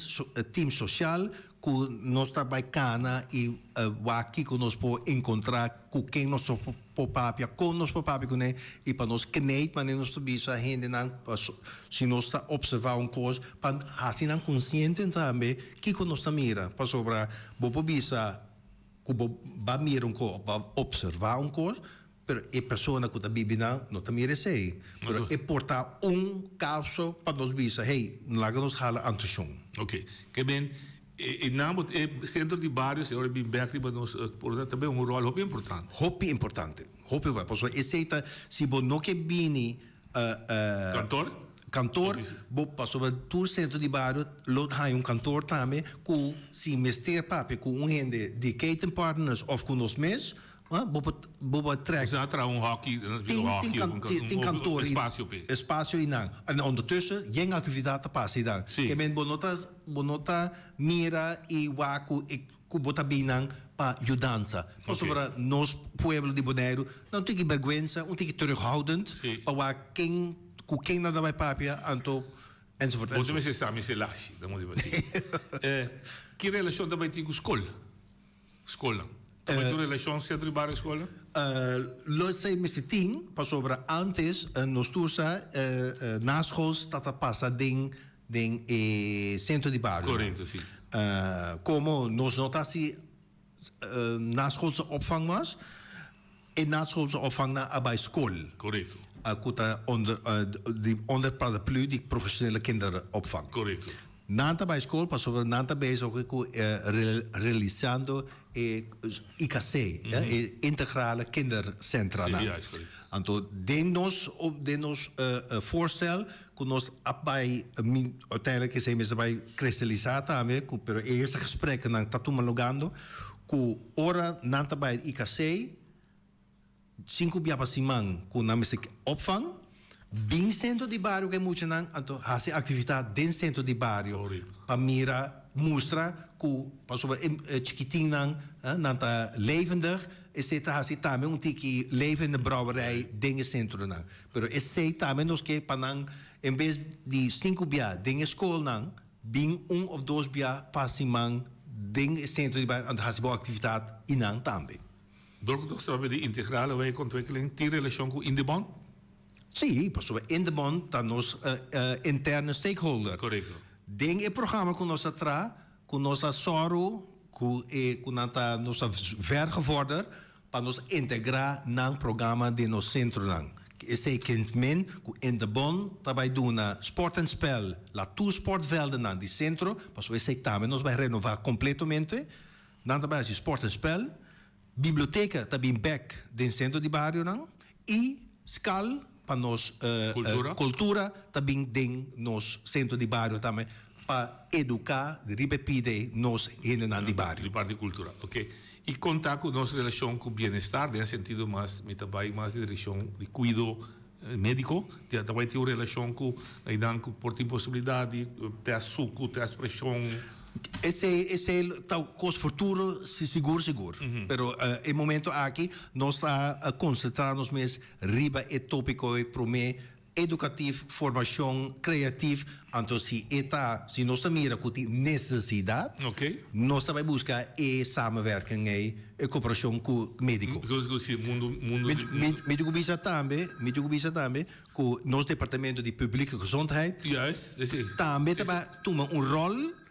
team social cu nos ta bay cana y wak kico nos por encontra, cu ken nos por papia, con nos por papia cune y pa nos kneed manera nos ta bisa hendenan si nos ta observa un cos pa haci nan consciente tambe kico nos ta mira pasobra bo por bisa cu bo ba mira un cos of ba observa un cos Pero e persona ku ta bibi nan no ta mira esei. Pero e por ta un kaso pa nos bisa, hey, laga nos hala antushon.
Ok. Ke men, e nan bo, e sentro di bario, si ora bin bek riba nos, por ta tambe un ròl hopi importante.
Hopi importante. Hopi importante. Pasobra esei ta, si bo no ke bini.
Kantor?
Kantor, bo, pasobra tur sentro di bario lo haña un kantor tambe ku si mester papia ku un hende di Ketenpartners òf ku nos mes, Bo por bo por trek.
Bo sa traha un hockey,
tin tin tin kantoor
espasio p'e.
Espasio einan. En ondertussen yen actividad ta pasa einan.
Si.
Ke men bo no ta bo no ta mira i wak ku e ku bo ta bin nan pa yudansa. Pasobra nos pueblo di Boneiru nan un tiki bergwensa, un tiki terughoudend pa wak ken ku ken nan ta bai papia anto enzovoort
Bo ta mester sa mi selashi, ta motibu asi. Ki relashon ta bai tin ku skol? Skolnan. Ta bai tin relashon sentro di bario skolnan?
Lo esei mester tin, pasobra antes nos tur sa naschools ta ta pasa den den e sentro di barionan.
Korekto, si.
Komo nos no ta hasi naschoolse opvang mas, e naschoolse opvangnan a bai skol.
Korekto.
Ku ta onder di onder paraplu di profesionele kinderopvang.
Korekto.
Nan ta bai skol pasobra nan ta bezig oke ku realisando e IKC, e integrale kindercentra nan.
Sí, juist, korekto.
Anto den nos den nos voorstel ku nos a bai uiteindelijk esei mester bai kristalisá tambe ku pero e eerste gesprekkennan ta tuma lugando ku ora nan ta bai IKC Sinku bia pa siman ku nan mester opvang, bin sentro di bario ku e muchanan, anto hasi aktividat den sentro di bario pa mira, mustra ku pasobra e chikitinnan nan ta levendig, esei ta hasi tambe un tiki leven den brouwerij den e sentronan. Pero esei tambe nos ke pa nan en bes di sinku bia den e skolnan, bin un òf dos bia pa siman den e sentro di bario anto hasi bo aktividat einan tambe.
Dor ku nos ta papia di integrale wijkontwikkeling tin relashon ku Indebon?
Sí, pasobra Indebon ta nos interne stakeholder.
Korekto.
Den e programa ku nos a traha, ku nos a sòru ku e ku nan ta nos a vergevorder pa nos integrá nan programa den nos sentronan. Esei kent men ku Indebon ta bai duna sport en spel la tur sportveldennan di sentro, pasobra esei tambe nos bai renová kompletamente. Nan ta bai hasi sport en spel, biblioteka ta bin bek den sentro di barionan i skal pa nos kultura ta bin den nos sentro di bario tambe pa eduká riba e pide nos hendenan di bario.
Di parti kultural, oke. I kon ta ku nos relashon ku bienestar den e sentido mas mi ta bai mas di direkshon di kuido médiko, ta bai tin un relashon ku einan ku por tin posibilidat di tèst suku, tèst preshon.
Esei esei ta kos futuro si sigur sigur. Pero e momento aki nos ta konsentrá nos mes riba e tópiko ei promé. Edukatief, formashon, kreatief, anto si e ta, si nos ta mira ku tin nesesidat, nos ta bai buska e samenwerking ei, e koperashon ku mediko. Mi tin ku bisa tambe, mi tin ku bisa tambe ku nos departamento di Publieke Gezondheid tambe ta bai tuma un ròl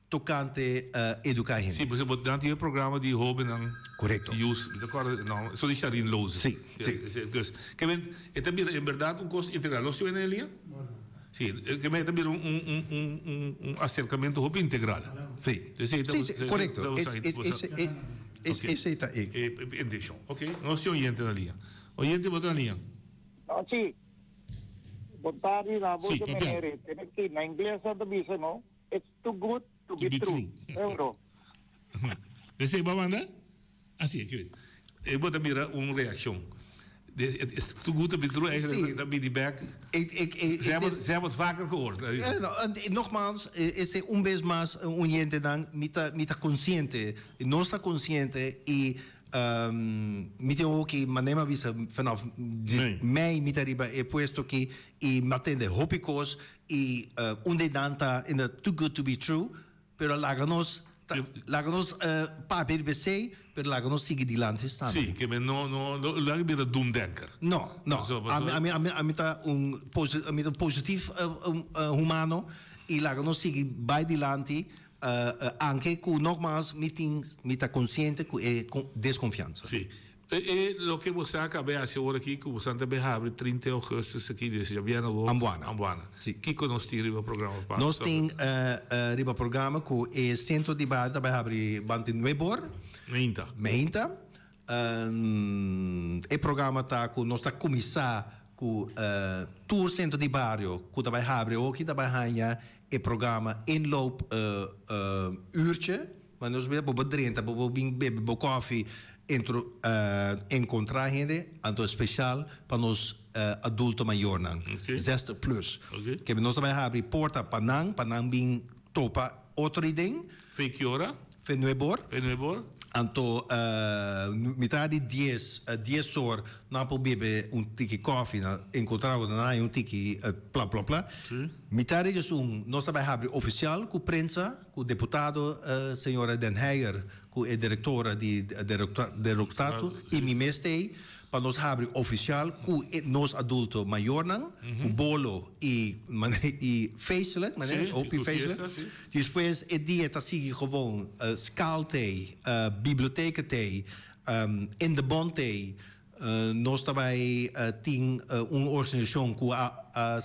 tokante eduká hende.
Sí, pasobra nan tin e programa di hóbennan.
Korekto.
Youth, mi ta kòrda e nòmber, so di Sharine Loze.
Sí, sí.
Dus, ke men, e ta bira en bèrdat un kos integral. Nos tin wende e liña? Sí, ke men e ta bira un, un, un, un, un, un aserkamentu hopi integral.
Sí. Sí, sí, korekto. Es, es, es, es, es, esei ta e.
E intenshon. Oké, nos tin oyente na liña. Oyente, bo ta na liña?
Sí. Bon tardi na bo, meneer. Na ingles nan ta bisa, no? It's too good to be true. Euro.
Esei bo a manda? Asi e ke. E bo ta mira un reaccion. It's too good to be true eigenlijk ta bini bek. Ze hebben ze hebben het vaker gehoord.
Nogmaals, esei un bes mas un yentenan mi ta mi ta consciente, nos ta consciente y Mi tin hoki, manera mi a bisa vanaf mei mi ta riba e puesto aki y mi a tende hopi cos y un di nan ta in the too good to be true, pero laga nos laga nos papia riba esey, pero laga nos sigui dilanti tambe.
Sí, ke men no no no laga bira doemdenker.
No, no, ami ami ami ta un ami ta un positief humano y laga nos sigui bay dilanti. Anke ku nogmaals mi tin, mi ta konsiente ku e deskonfiansa.
Sí. E e loke bo sa kab'é hasi ora aki ku bo san ta bay habri 30 augustus aki di djabièrnè awor.
Ambuana.
Ambuana.
Sí.
Kiko nos tin riba programa pa.
Nos tin riba programa ku e sentro di bario ta bay habri bante nuebor.
Meinta.
Meinta. E programa ta ku nos ta kuminsá ku tur sentro di bario ku ta bai habri oki ta bai haña e programa inloop uurtje. Ma nos bira bo por drenta, bo por bin bebe bo kòfi, entro enkontrá hende, anto speshal pa nos adulto mayornan, zestig plus. Kebe nos ta bai habri porta pa nan, pa nan bin topa otro iden.
Fe ki ora?
Fe nuebor.
Fe nuebor.
Anto mitad di dies, dies or nan por bebe un tiki koffie, nan encontra otro, nan haña un tiki pla pla pla.
Sí.
Mitad di diesun nos ta bai habri oficial cu prensa, cu deputado señora Den Heyer, cu e directora di directorato y mi mes ta ey. Pa nos habri oficial cu e nos adulto mayornan, cu bolo y y feestelijk, manera, hopi feestelijk. Despues e dia ta sigui gewoon skaal tei, biblioteca tei, in de bond tei. Nos ta bay tin un organisacion cu a a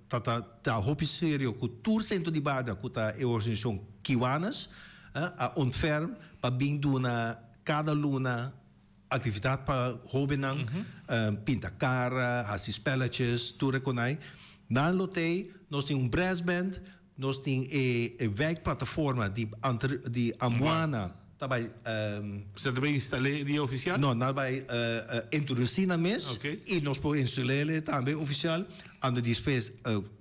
ta ta ta hopi serio cu tur centro di barrio cu ta e organisacion Kiwanis a ontferm pa bin duna cada luna Actividad pa hobennan, pinta cara, haci spelletjes, tur e conai. Nan lo tey, nos tin un brassband, nos tin e wijkplataforma di di Ambuana ta bay.
Bo ta bay instale e dia oficial?
No, nan bay introduci nan mes y nos por instalele tambe oficial. Ando despues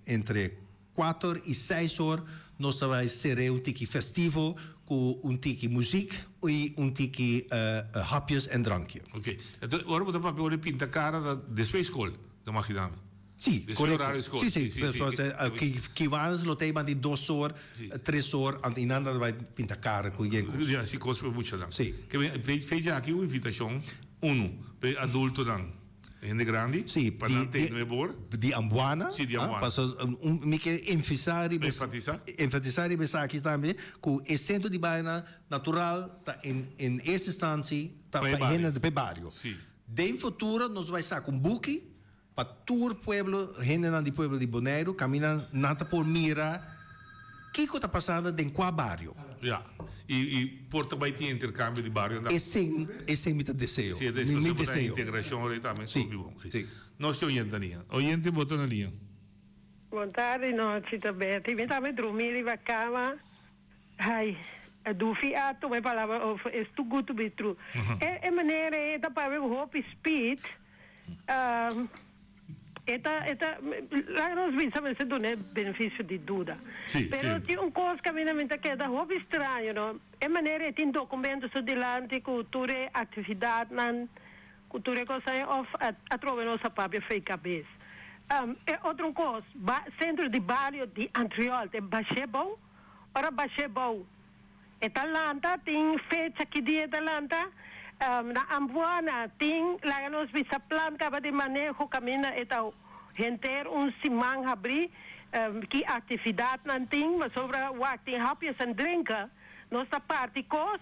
entre Cuater y seis or nos ta bay cere un tiki festivo cu un tiki muziek y un tiki hapjes en drankje.
Ok. Enton ora bo ta papia ora di pinta cara ta despues scol, ta magina mi.
Si,
Despues
correcto.
horario scol.
Si, si.
Si, si.
Kiwanis lo ta ey banda di dos or, tres or, anto y nan ta bay pinta cara cu yen cos.
Ya, si cos pa e muchanan.
Si.
Ke men, fecha aki un invitacion, uno, pa e adultonan. Hende grandi?
Sí,
Pa nan te nuebe or?
Di Ambuana.
Sí, di Ambuana.
Paso mi ke enfisá riba
Enfatisá.
Enfatisá riba esaki tambe ku e sentro di baina natural ta en en eerste instantie ta
Pa e
pa hende
bario.
pa e bario.
Sí.
Den futuro nos bai saka un buki pa tur pueblo, hendenan di pueblo di Boneiru kaminda nan ta por mira Kiko ta pasando den kua bario?
Ya. I i por ta bai tin interkambio di barionan.
Esei esei mi ta deseo.
Si,
Mi mi
bo ta
deseo.
integrashon ora tambe
Si,
hopi bon. Si.
si.
Nos tin oyente na liña. Oyente bo ta na liña.
Bon tardi nochi ta Betty. Mi tambe drumi riba cama. Ai, Dufi a tuma e palabra over, it's too good to be true. E e manera ei ta papia cu hopi speed. E ta, e ta, laga nos bisa mester duna e beneficio di duda.
Sí,
Pero
sí.
tin un cos cu a mi ta keda hopi straño, no? E manera e tin documento su dilanti cu tur e actividadnan, cu tur e cosnan of atrobe nos a papia fei cabes. E otro kos, ba sentro di bario di Antriol te bash'é bou, ora bash'é bou e ta lanta, tin fecha ki dia e ta lanta. Na Ambuana tin, laga nos bisa plan kaba di maneho kaminda e ta henter un siman habrí, ki aktividatnan tin, pasobra wak tin hapjes en drinken, nos ta parti kos.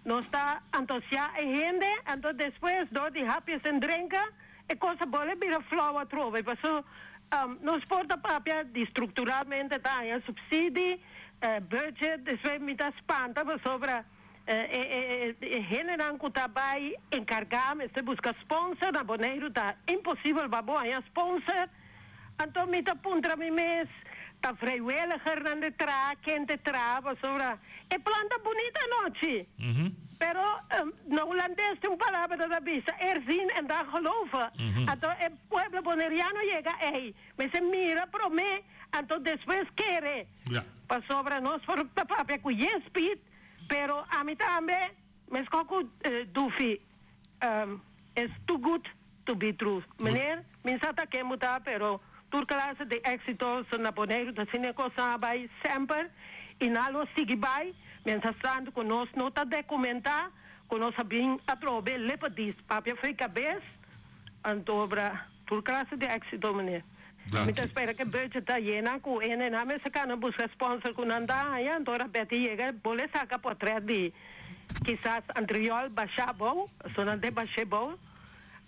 Nos ta antosiá e hende, anto despues dor di hapjes en drenka, e kos a bolbe bira flou atrobe. Paso nos por ta papia di strukturalmente ta haña supsidi, budget, despues mi ta spanta pasobra e hendenan ku ta bai enkargá mester buska sponsor, na Boneiru ta imposibel pa bo haña sponsor. Anto mi ta puntra mi mes, ta vrijwilligernan de traha, ken te traha pasobra e plan ta bunita anochi. Pero na Hulandes tin un palabra ta bisa, er zien en dan geloven. Anto e pueblo Boneriano yega ey, mester mira prome, anto despues kere. Pasobra nos por ta papia cu yen speed, pero ami tambe, mesco cu Dufi, it's too good to be true. Meneer, mi sa ta ken bo ta, pero tur clase di exito so na Boneiru ta asina e cosnan a bay semper y nan lo sigui bay mientras tanto cu nos no ta documenta cu nos a bin atrobe lepedis papia fri cabes anto obra tur clase di exito meneer. Mi ta spera cu e budget ta yena cu hende nan mester cana busca sponsor cu nan ta haya anto ora Betty yega bo le saca potret di kisas Antriol basha abou pasobra nan te bashe bou.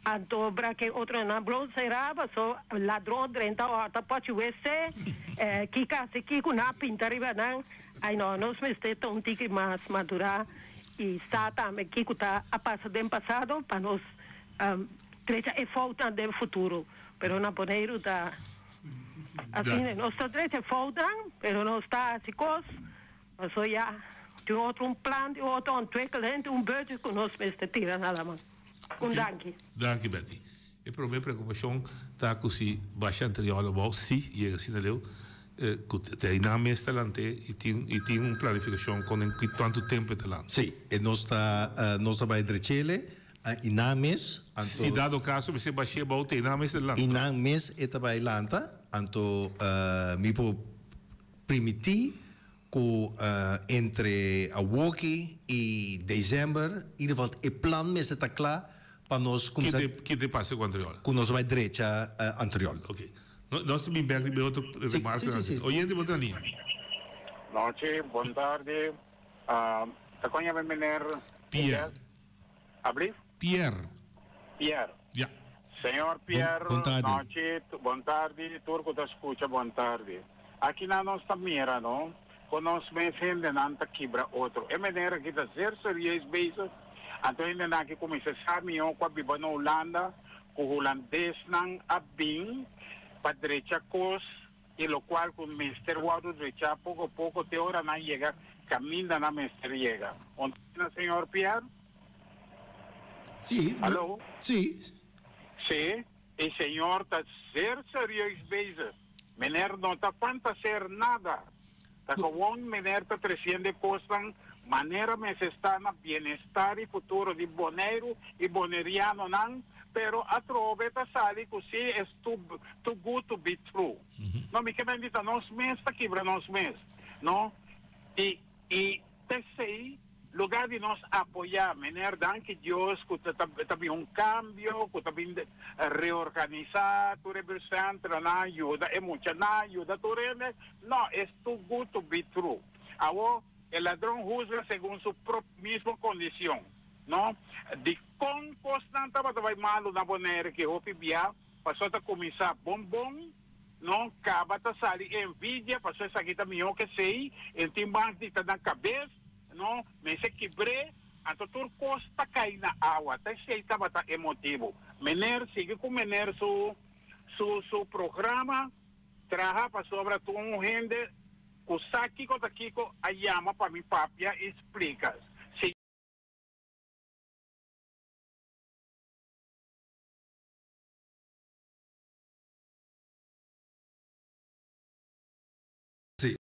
Anto bra ke otronan blo sera paso ladron drenta ota pochi wc ki kasi ki ku nan a pinta riba nan ay no nos mester ta un tiki mas madura y sa tambe kico ta a pasa den pasado pa nos drecha e foutnan den futuro pero na Boneiru ta asina nos ta drecha e foutnan pero nos ta haci cos paso ya tin otro un plan tin otro ontwikkeling tin un budget ku nos mester tira na laman. Un danki.
Danki Betty. E prome preocupacion ta cu si basha anterior abao si yega asina leu cu te einan mes ta lante y tin y tin un planificacion con en ki tanto tempo e ta lanta.
Si, e nos ta nos ta bay drechele einan mes anto.
Si dado caso mester basha abao te einan mes ta lanta.
Einan mes e ta bay lanta anto mi por primiti Ku entre awoki i december in ieder geval e plan mester ta kla pa nos
kumsa. Ki te pasa ku Antriol?
Ku nos bai drecha Antriol.
Ok. Nos ta bin bek riba e otro remarkenan.
Si, si, si.
Oyente bo ta liña.
Nochi, bon tardi. Ta kon yama meneer
Pierre.
Ablief?
Pierre.
Pierre.
Ja.
Señor Pierre,
Bon tardi.
nochi, bon tardi, tur ku ta skucha bon tardi. Aki nan nos ta mira no, kon nos mes hendenan ta kibra otro. E meneer aki ta zeer serieus bezig, anto hendenan aki kuminsá sa mihó ku a biba na Hulanda, ku hulandesnan a bin pa drecha kos i lokual ku mester wòrdu drechá poko poko te ora nan yega kaminda nan mester yega. Ontende, señor Pierre?
Sí.
Hallo?
Sí.
Sí, e señor ta zeer serieus bezig. Meneer no ta fantaseer nada. Ta gewoon meneer ta treciendo e cosnan manera mester sta na bienestar y futuro di Boneiru y Bonerianonan, pero atrobe ta sali cu si es too, too good to be true. No, mi ke bendita ta nos mes ta kibra nos mes, no? Y, y p'esey. Lugar di nos apoyá, meneer, danki Dios ku ta ta bin un kambio, ku ta bin reorganisá tur e buurtcentranan, yuda e muchanan, yuda tur hende. No, es too good to be true. Awor, e ladron huzga segun su prop mismo kondishon, no? Dikon kosnan tabata bai malu na Bonaire ki hopi bia pasobra ta kuminsá bon bon, no? Kaba ta sali envidia pasobra esaki ta mihó ke esei, en tin mas di ta na kabes. No, mester kibr'é, anto tur kos ta kai na awa. Ta esei tabata e motibu. Mener sigui ku mener su su su programa, traha pasobra tur un hende ku sa kiko ta kiko a yama pa mi papia i splika. Si.
Si.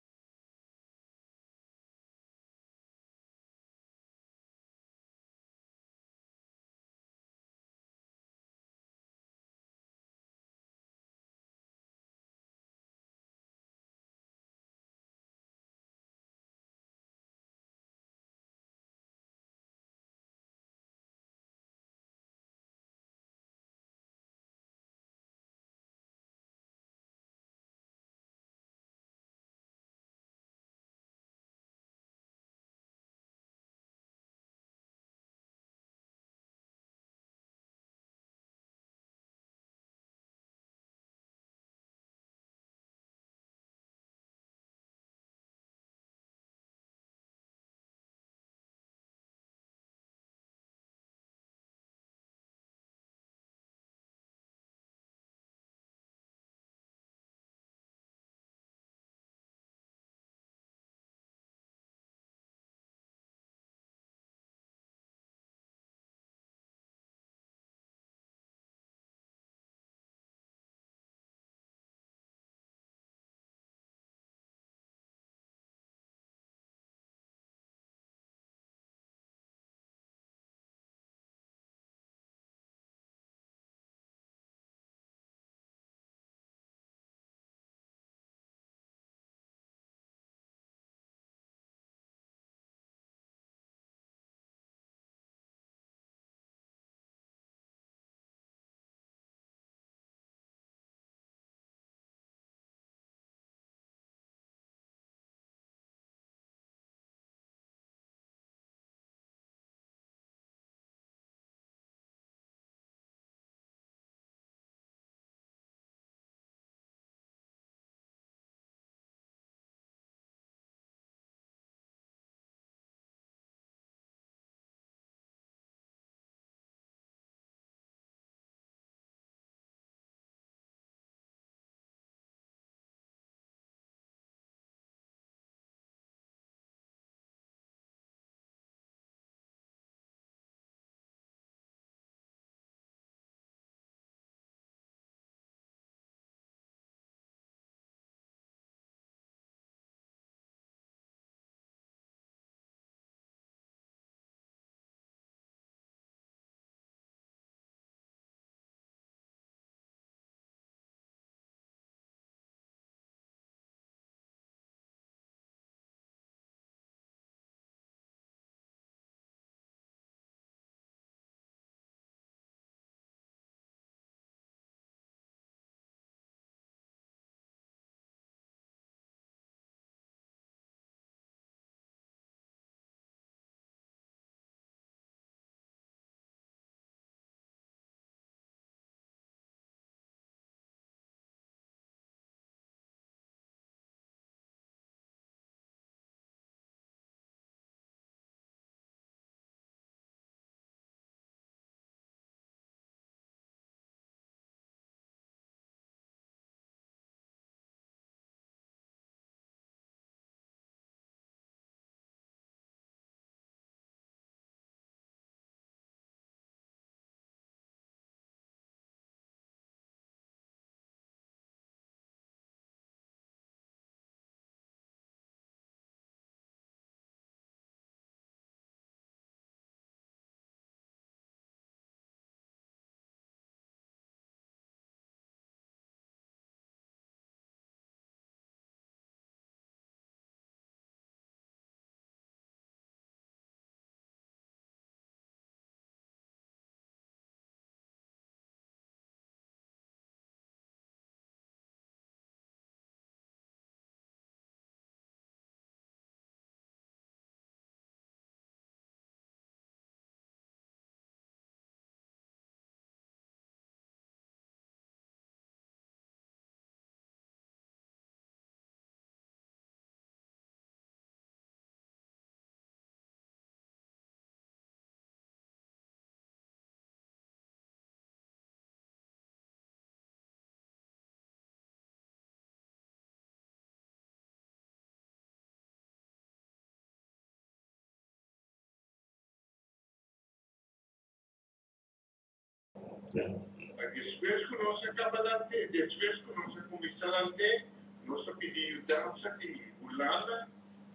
Despues ku nos a kaba lant'é, despues ku nos a kuminsá lant'é, nos a pidi yudansa di Hulanda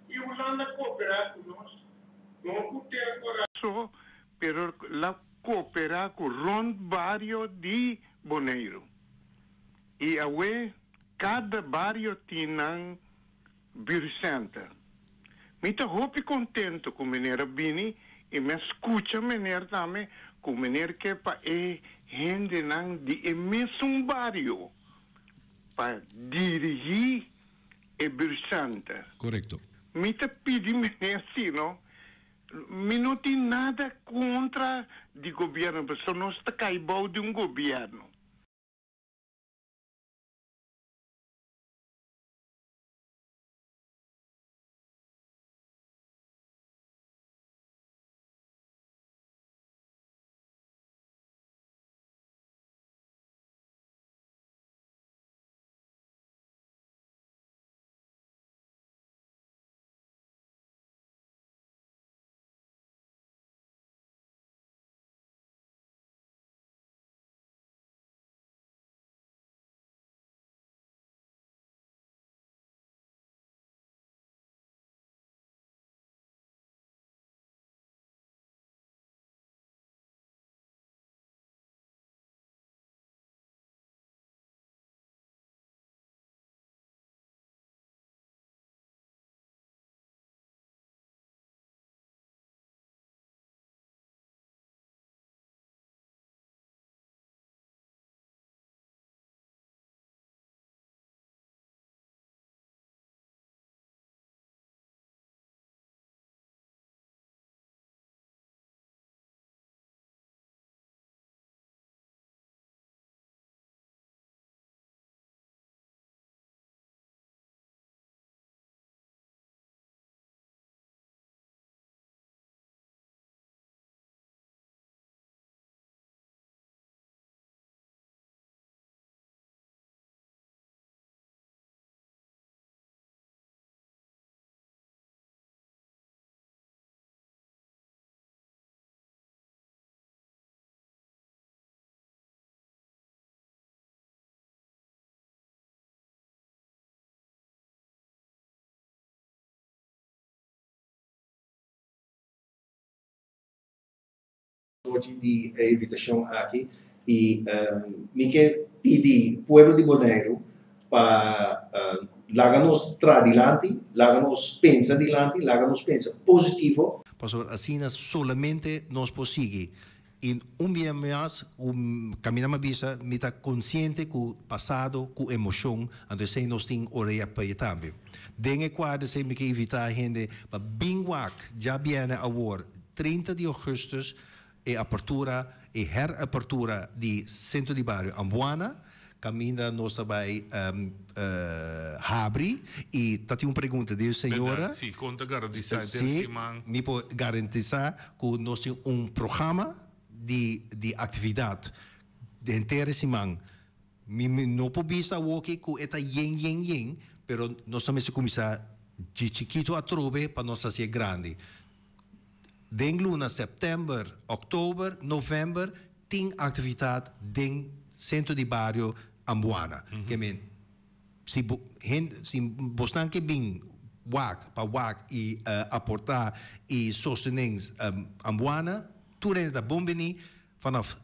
i Hulanda a kooperá ku nos, no ku Tera Kòrá so, pero la kooperá ku rònt bario di Boneiru. I awe kada bario tin nan buurtcenter. Mi ta hopi contento cu meneer a bini y mi a scucha meneer tambe cu meneer ke pa e hendenan di e mesun bario pa dirigi e buurtcenter.
Corecto.
Mi ta pidi meneer sino mi no tin nada contra di gobierno pasobra nos ta cay bou di un gobierno.
Nochi di e invitashon aki i mi ke pidi pueblo di Boneiru pa laga nos traha dilanti, laga nos pensa dilanti, laga nos pensa positivo. Pasobra asina solamente nos por sigui. I un bia mas kaminda mi a bisa mi ta konsiente ku pasado ku emoshon, anto esei nos tin orea pa e tambe. Den e kuadro esei mi ke invitá hende pa bin wak djabièrnè awor 30 di augustus e apertura, e herapertura di Centro di Bario Ambuana, caminda nos ta bay habri y ta tin un pregunta di e señora.
Berdad, si, con ta garantisa e ter siman?
Si, mi por garantisa cu nos tin un programa di di actividad henter e siman. Mi no por bisa awoki cu e ta yen yen yen, pero nos ta mester cuminsa di chikito atrobe pa nos haci'e grandi. Den luna sèptèmber, òktober, novèmber tin aktividat den Sentro di Bario Ambuana. Ke men si bo hende si bosnan ke bin wak pa wak i aportá i sostené Ambuana tur hende ta bon bini vanaf.